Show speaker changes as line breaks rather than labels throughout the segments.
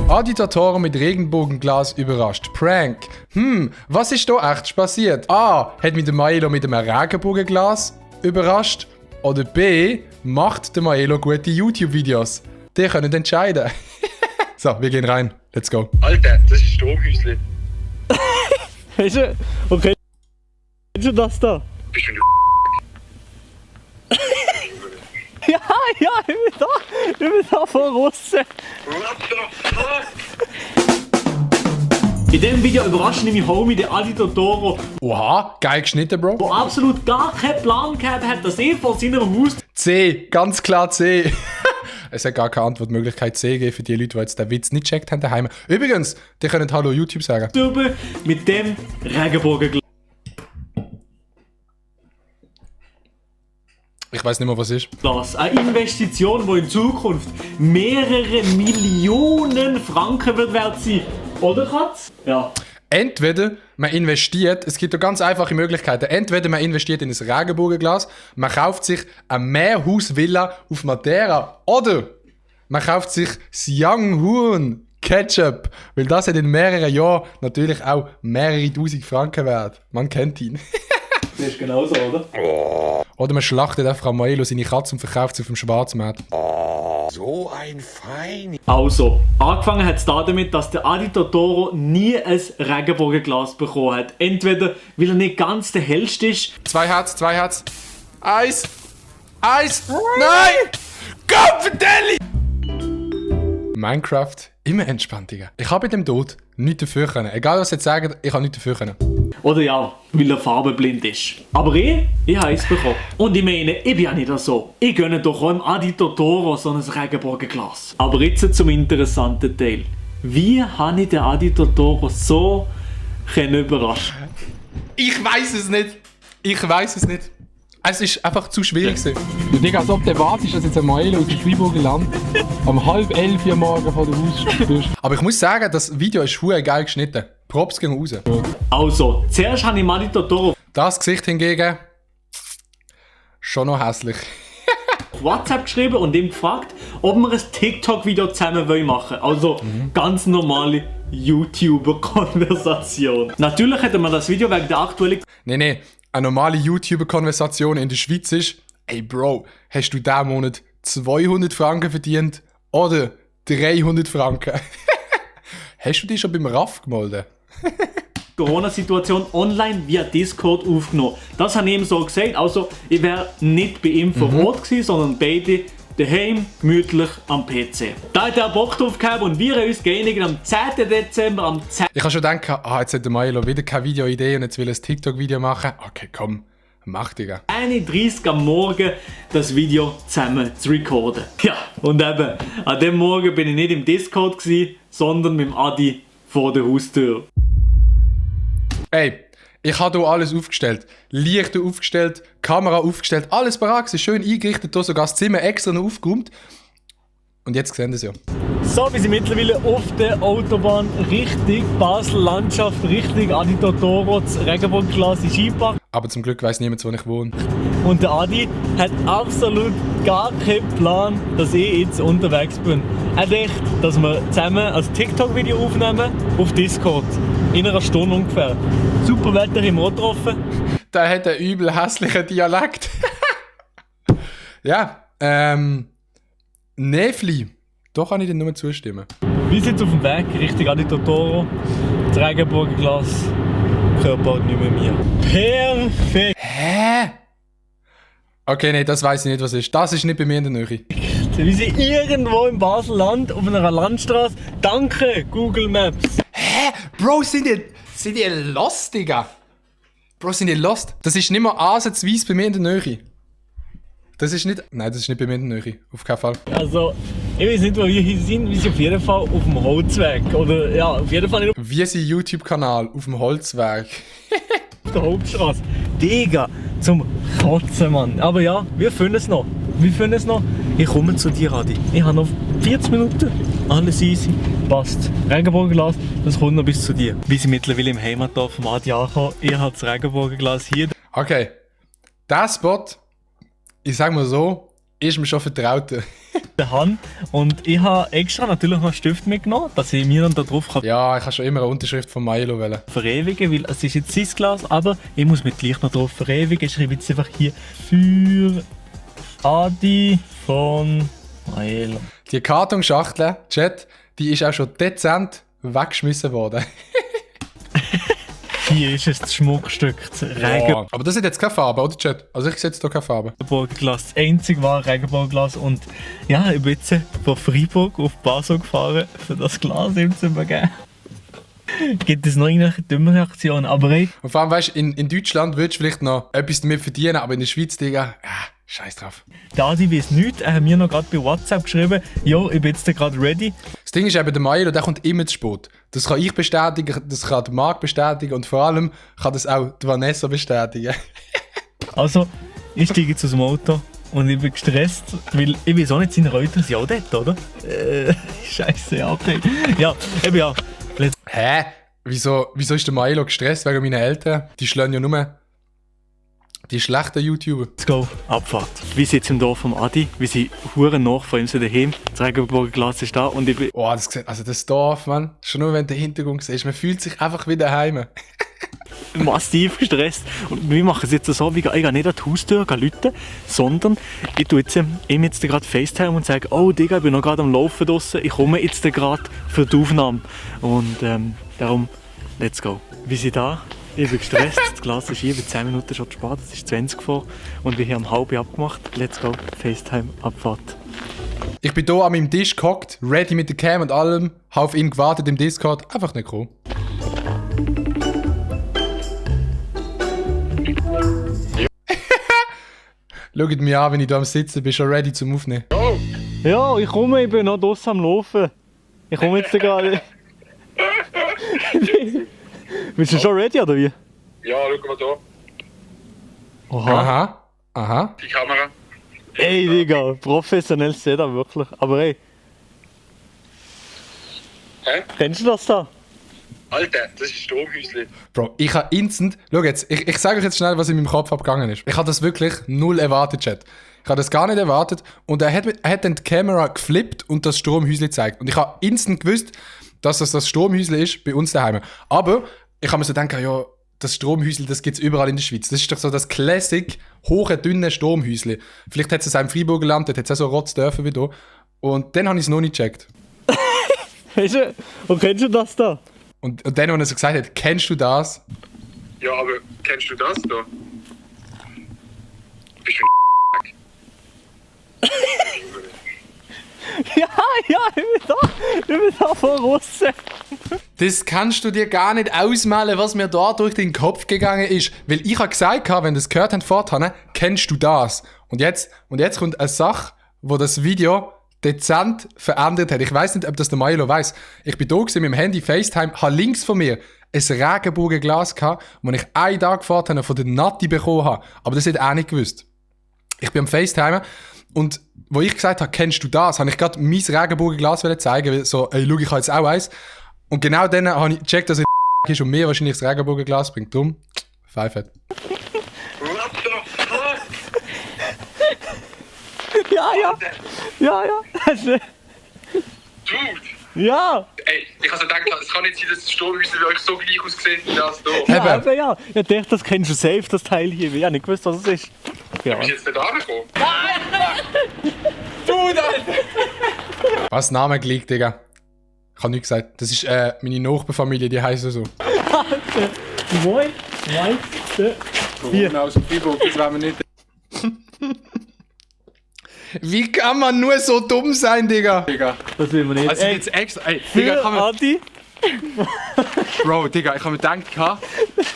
Adi Totoro mit Regenbogenglas überrascht. Prank. Was ist da echt passiert? A. Hat mich der Maelo mit einem Regenbogenglas überrascht? Oder B. Macht der Maelo gute YouTube-Videos? Die können entscheiden. So, wir gehen rein. Let's go.
Alter, das ist Strohhüsli.
Weißt du, okay. Kennst du das da?
Bist du
Ja, ich bin da von Russen.
What the fuck?
In diesem Video überrascht nämlich Homie, der Adi Totoro,
Oha, geil geschnitten, Bro.
der absolut gar keinen Plan gehabt hat, dass er vor seinem Haus
C, ganz klar C. Es hat gar keine Antwortmöglichkeit C geben für die Leute, die jetzt den Witz nicht gecheckt haben daheim. Übrigens, die können Hallo YouTube sagen.
mit dem Regenbogenglas.
Ich weiß nicht mehr, was ist.
Eine Investition, die in Zukunft mehrere Millionen Franken wird wert sein. Oder, Katz? Ja.
Entweder man investiert, es gibt da ganz einfache Möglichkeiten. Entweder man investiert in ein Regenbogenglas, man kauft sich eine Mehrhausvilla auf Madeira oder man kauft sich Young Huhn Ketchup, weil das hat in mehreren Jahren natürlich auch mehrere tausend Franken wert. Man kennt ihn.
Das ist genauso, oder?
Oder man schlachtet einfach Maelo seine Katze und verkauft sie auf dem Schwarzmarkt.
So ein Fein.
Also, angefangen hat es damit, dass der Adi Totoro nie ein Regenbogenglas bekommen hat. Entweder weil er nicht ganz der hellste ist.
2 Herz. Eis! Nein! Kopfdeli! Minecraft immer entspannt, Digga. Ich habe mit dem Tod nichts dafür können. Egal was sie jetzt sagen, ich habe nichts dafür können.
Oder ja, weil er farbenblind ist. Aber ich habe es bekommen. Und ich meine, ich bin ja nicht so. Ich gönne doch auch im Adi Totoro so ein Regenbogenglas. Aber jetzt zum interessanten Teil. Wie habe ich den Adi Totoro so überrascht?
Ich weiß es nicht. Es ist einfach zu schwierig gewesen.
Du Digga, als ob du wartest, dass jetzt ein Maelo aus dem Freiburger Land um 10:30 Uhr morgen vor der Haustür ist.
Aber ich muss sagen, das Video ist verdammt geil geschnitten. Props gehen raus.
Also, zuerst habe ich im Adi Totoro
Das Gesicht hingegen schon noch hässlich.
auf WhatsApp geschrieben und ihm gefragt, ob wir ein TikTok-Video zusammen machen wollen. Also, ganz normale YouTuber-Konversation. Natürlich hätte man das Video wegen der aktuellen
Nee. Eine normale YouTuber-Konversation in der Schweiz ist: Ey Bro, hast du diesen Monat 200 Franken verdient oder 300 Franken? Hast du dich schon beim RAF gemeldet?
Corona-Situation online via Discord aufgenommen. Das habe ich ihm so gesagt. Also, ich wäre nicht bei ihm vor Ort gewesen, sondern beide daheim, gemütlich am PC. Da hat er Bock drauf gehabt und wir haben uns geeinigt am 10. Dezember am 10.
Ich habe schon gedacht, jetzt hat der Maelo wieder keine Videoidee und jetzt will er ein TikTok-Video machen. Okay, komm, mach, Digga.
1:30 Uhr am Morgen das Video zusammen zu recorden. Ja, und eben, an dem Morgen bin ich nicht im Discord gewesen, sondern mit dem Adi vor der Haustür.
Ey, ich habe hier alles aufgestellt. Lichter aufgestellt, Kamera aufgestellt, alles parat, schön eingerichtet, hier sogar das Zimmer extra noch aufgeräumt. Und jetzt sehen Sie es ja.
So, wir sind mittlerweile auf der Autobahn Richtung Basel-Landschaft, Richtung Adi Totoro, das Regenbogenglas ist eingepackt.
Aber zum Glück weiss niemand, wo ich wohne.
Und der Adi hat absolut gar keinen Plan, dass ich jetzt unterwegs bin. Er denkt, dass wir zusammen ein TikTok-Video aufnehmen auf Discord. In einer Stunde ungefähr. Super Wetter im Ort getroffen.
Der hat einen übel hässlichen Dialekt. Ja, Nefli. Da kann ich dir nur zustimmen.
Wir sind auf dem Weg Richtung Adi Totoro. Das Regenbogenglas gehört bald nicht mehr mir. Perfekt!
Hä? Okay, nee, das weiss ich nicht, was ist. Das ist nicht bei mir in der Nähe.
Wir sind irgendwo im Baselland auf einer Landstraße. Danke, Google Maps.
Hä? Bro, sind die lost, Digga? Bro, sind die lost? Das ist nicht mal ansatzweise bei mir in der Nähe. Das ist nicht... Nein, das ist nicht bei mir in der Nähe. Auf keinen Fall.
Also, ich weiß nicht, wo wir hier sind. Wir sind auf jeden Fall auf dem Holzweg. Oder ja, auf jeden Fall nicht
Wie sein YouTube-Kanal auf dem Holzweg.
auf der Hauptstraße. Digga, zum Kotzen, Mann. Aber ja, wir finden es noch. Ich komme zu dir, Adi. Ich habe noch 40 Minuten. Alles easy. Passt. Regenbogenglas, das kommt noch bis zu dir. Wir sind mittlerweile im Heimatdorf von Adi angekommen. Ich habe das Regenbogenglas hier.
Okay. Der Spot, ich sag mal so, ist mir schon vertraut.
habe. Und ich habe extra natürlich noch einen Stift mitgenommen, dass ich mir dann da drauf kann
Ja, ich habe schon immer eine Unterschrift von Milo wollen.
verewigen, weil es ist jetzt sein Glas, aber ich muss mich gleich noch drauf verewigen. Ich schreibe jetzt einfach hier für Adi von Milo.
Die Kartonschachtel, Chat, die ist auch schon dezent weggeschmissen worden.
Hier ist es das Schmuckstück, das
Ja. Aber das ist jetzt keine Farbe, oder Chat? Also ich sehe jetzt hier keine Farbe.
Regenbogenglas, das einzige wahre Regenbogenglas. Und ja, ich bin jetzt von Freiburg auf Basel gefahren, für das Glas ihm zu übergeben. Gibt es noch irgendwelche dümmere Aktionen? Aber hey,
Und vor allem, weißt du, in Deutschland würdest du vielleicht noch etwas damit verdienen, aber in der Schweiz, Digga, scheiß drauf.
der Adi weiss nichts. Er hat mir noch gerade bei WhatsApp geschrieben, jo, ich bin jetzt gerade ready.
Das Ding ist eben, der Milo, der kommt immer zu spät. Das kann ich bestätigen, das kann der Marc bestätigen und vor allem kann das auch die Vanessa bestätigen.
Also, ich steige jetzt aus dem Auto und ich bin gestresst, weil ich weiß auch nicht, seine Reuter sind auch dort, oder? Scheiße, ja, okay. Ja, eben ja.
Hä? Wieso ist der Milo gestresst wegen meinen Eltern? Die schlagen ja nur die schlechten YouTuber.
Let's go. Abfahrt. Wir sind jetzt im Dorf vom Adi. Wir sind hure nach von ihm so daheim. Das Regenbogenglas ist da und ich bin...
Oh, das Dorf, Mann. Schon nur wenn du den Hintergrund siehst, man fühlt sich einfach wie daheim.
massiv gestresst. Und wir machen es jetzt so, ich gehe nicht an die Haustür rufen, sondern ich tue jetzt ihm jetzt gerade FaceTime und sage, oh Digga, ich bin noch gerade am Laufen draussen, ich komme jetzt gerade für die Aufnahme. Und darum, let's go. Wir sind da, ich bin gestresst, das Glas ist hier, bei 10 Minuten schon zu spät, es ist 20 vor und wir haben um halb abgemacht. Let's go, FaceTime, Abfahrt.
Ich bin hier an meinem Tisch gehockt, ready mit der Cam und allem, habe auf ihn gewartet im Discord, einfach nicht gekommen. Schaut mich an, wenn ich hier am Sitzen bin, schon ready zum Aufnehmen.
Ja, ich komme, ich bin noch draussen am Laufen. Ich komme jetzt gerade. Bist du schon ready oder wie?
Ja, schau mal da.
Oha.
Aha.
Die Kamera.
Ey, Digga, professionelles Setup, wirklich. Aber ey,
Hä?
kennst du das da?
Alter, das ist Stromhäusli.
Bro, ich habe instant... Schau jetzt, ich sage euch jetzt schnell, was in meinem Kopf abgegangen ist. Ich habe das wirklich null erwartet, Chat. Ich habe das gar nicht erwartet. Und er hat dann die Kamera geflippt und das Stromhäusli gezeigt. Und ich habe instant gewusst, dass das Stromhäusli ist bei uns daheim. Aber ich habe mir so gedacht, ja, das Stromhäusli, das gibt es überall in der Schweiz. Das ist doch so das Classic, hohe, dünne Stromhäusli. Vielleicht hat es auch im Freiburger Land, dort hat es auch so Rotzdörfer wie hier. Und dann habe ich es noch nicht gecheckt.
Weißt du, und kennst du das da?
Und dann, als er so gesagt hat, kennst du das?
Ja, aber kennst du das da? Bist du
Ja, ich bin da von Russen.
Das kannst du dir gar nicht ausmalen, was mir da durch den Kopf gegangen ist. Weil ich habe gesagt, wenn du es gehört hast, vorhin, kennst du das? Und jetzt kommt eine Sache, wo das Video dezent verändert hat. Ich weiß nicht, ob das der Milo weiss. Ich bin da gewesen, mit dem Handy FaceTime, habe links von mir ein Regenbogenglas gehabt, das ich einen Tag vorher von der Nati bekommen habe. Aber das hat er auch nicht gewusst. Ich bin am FaceTime und wo ich gesagt habe, kennst du das, habe ich gerade mein Regenbogenglas zeigen, weil so, ey, schau, ich habe jetzt auch eins. Und genau dann habe ich gecheckt, dass es ist und mir wahrscheinlich das Regenbogenglas bringt. Drum, Pfeife.
What the fuck?
Ja.
Dude!
Ja.
Ey, ich habe so gedacht, es kann nicht sein, dass das Stromhäusli bei euch so gleich aussieht wie das hier.
Ja,
Eben.
eben, ja. Ich dachte, das kennst du safe, das Teil hier. Ich habe nicht gewusst, was es ist. Ja.
Bist du jetzt nicht angekommen?
Was Name geleakt, Digga? Ich habe nichts gesagt. Das ist meine Nachbarfamilie, die heißen so.
Moin, Meister.
Hier. Aus dem Freiburg, das wollen wir nicht.
Wie kann man nur so dumm sein, Digga?
Digga.
Das will man nicht.
Also jetzt extra. Ey, Digga,
Für Adi.
Bro, Digga, ich habe mir gedacht,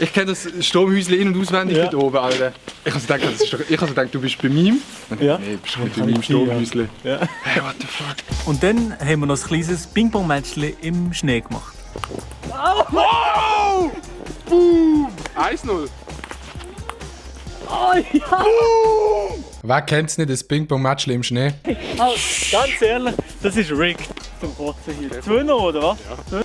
ich kenne das Stromhäusli in- und auswendig
Ja.
dort oben, Alter. Ich habe so gedacht, du bist bei mir.
Ja.
Nee, bist du nicht bei
Kann
meinem
nicht sein, ja.
Stromhäusli.
Ja.
Hey, what the fuck?
Und dann haben wir noch ein kleines Ping-Pong-Matchchen im Schnee gemacht.
1-0.
Oh ja!
Wer kennt's nicht, das Ping-Pong-Match im Schnee?
Also, ganz ehrlich, das ist rigged zum Kotzen hier. 2-0, oder was? Ja.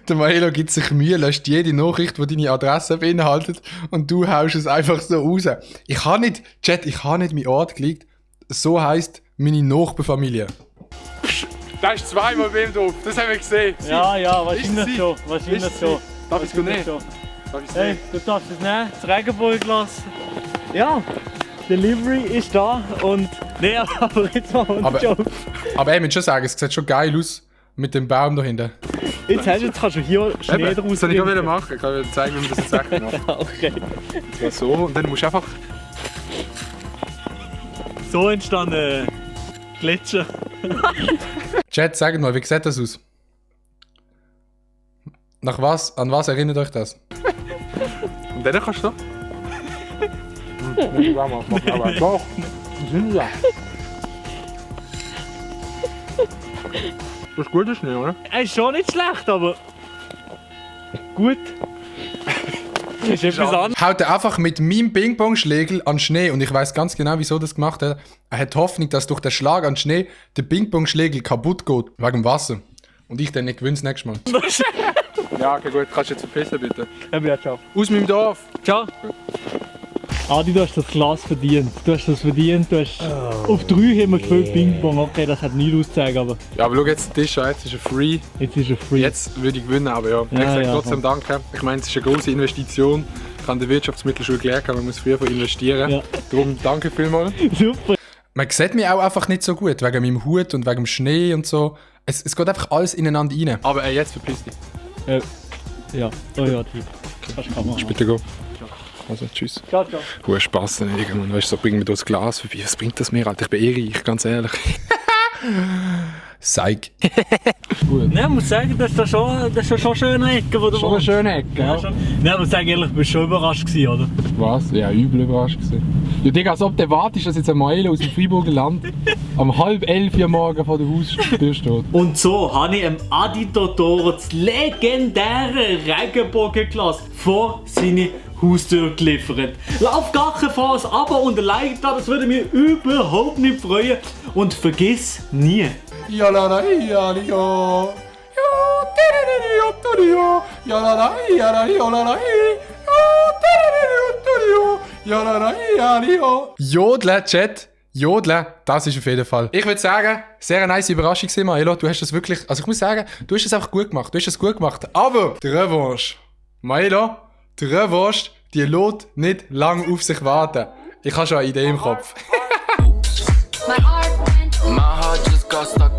Der Milo gibt sich Mühe, löscht jede Nachricht, die deine Adresse beinhaltet und du haust es einfach so raus. Ich habe nicht, Chat, ich habe nicht meinen Ort gelegt. so heisst meine Nachbarfamilie.
Da ist zweimal bei ihm drauf, das haben wir gesehen.
Ja, wahrscheinlich
sie?
schon. Wahrscheinlich
Ist sie?
schon.
Darf ich es
Wahrscheinlich
nehmen?
schon.
Darf ich's
Hey,
nehmen?
du darfst es nehmen, das Regenbogenglas. Ja, Delivery ist da und... Nee, aber jetzt machen wir einen
Aber-
Joke.
Aber ich muss schon sagen, es sieht schon geil aus mit dem Baum da hinten.
Jetzt kannst du hier Schnee
Eben,
draus
das soll ich auch wieder
trinken.
machen. Ich kann dir zeigen, wie man das jetzt echt macht.
Okay.
Ja, so, und dann musst du einfach...
So entstanden Gletscher.
Chat, sagt mal, wie sieht das aus? An was erinnert euch das?
Und dann kannst du... Doch. Ja. Das ist guter Schnee, oder?
Er ist schon nicht schlecht, aber... Gut. ist etwas anderes.
Haut er einfach mit meinem Ping-Pong-Schlägel an Schnee und ich weiß ganz genau, wieso er das gemacht hat. Er hat die Hoffnung, dass durch den Schlag an Schnee der Ping-Pong-Schlägel kaputt geht, wegen dem Wasser. Und ich dann nicht gewinne das nächste Mal.
Ja, okay, gut. Kannst du jetzt verpissen, bitte?
Ja, ciao.
Aus meinem Dorf.
Ciao. Adi, du hast das Glas verdient. Du hast das verdient. Du hast auf 3 haben wir gespielt Ping-Pong. Okay, das hat nie auszeigen, aber
Ja, aber schau jetzt den Tisch an, jetzt ist er free.
jetzt ist er free.
Jetzt würde ich gewinnen, aber ja. Ich sage
ja,
trotzdem danke. Ich meine, es ist eine große Investition. Ich habe in der Wirtschaftsmittelschule gelernt, man muss früher investieren.
Ja.
Darum danke vielmals.
Super.
Man sieht mich auch einfach nicht so gut, wegen meinem Hut und wegen dem Schnee und so. Es geht einfach alles ineinander rein.
Aber jetzt verpiss dich.
Ja, oh ja, Typ. Kannst du machen.
Bitte go. Also, tschüss.
Ciao, ciao.
Hoher Spaß, irgendwann. Weißt du, so bring mir das Glas vorbei. Was bringt das mir, Alter? Ich bin eh reich, ganz ehrlich.
Seig.
Nein, ich muss sagen, das ist schon schöne Ecke, wo du
Schon eine
wohnst.
schöne Ecke,
Ja,
ja.
schon. Nein, ich muss sagen, ehrlich, ich bin schon überrascht gewesen, oder?
Was? Ja, übel überrascht gewesen. Ja, Digga, als ob du wartest, dass jetzt ein Maelo aus dem Freiburger Land um 10:30 Uhr morgen vor der Haustür steht.
Und so habe ich dem Adi Totoro das legendäre Regenbogenglas vor seine Haustür geliefert. Lauf gar kein Fass aber und like da, das würde mich überhaupt nicht freuen. Und vergiss nie.
Ja la la ja li yo. Ja la la ja la yo la la ja la la ja li yo. Jodle, Chat. Jodle, das ist auf jeden Fall. Ich würde sagen, sehr eine nice Überraschung gewesen, Maelo. Du hast das wirklich, also ich muss sagen, du hast es einfach gut gemacht. Du hast es gut gemacht. Aber die Revanche, Maelo, die Revanche, die lässt nicht lang auf sich warten. Ich habe schon eine Idee im Kopf.
My heart just got stuck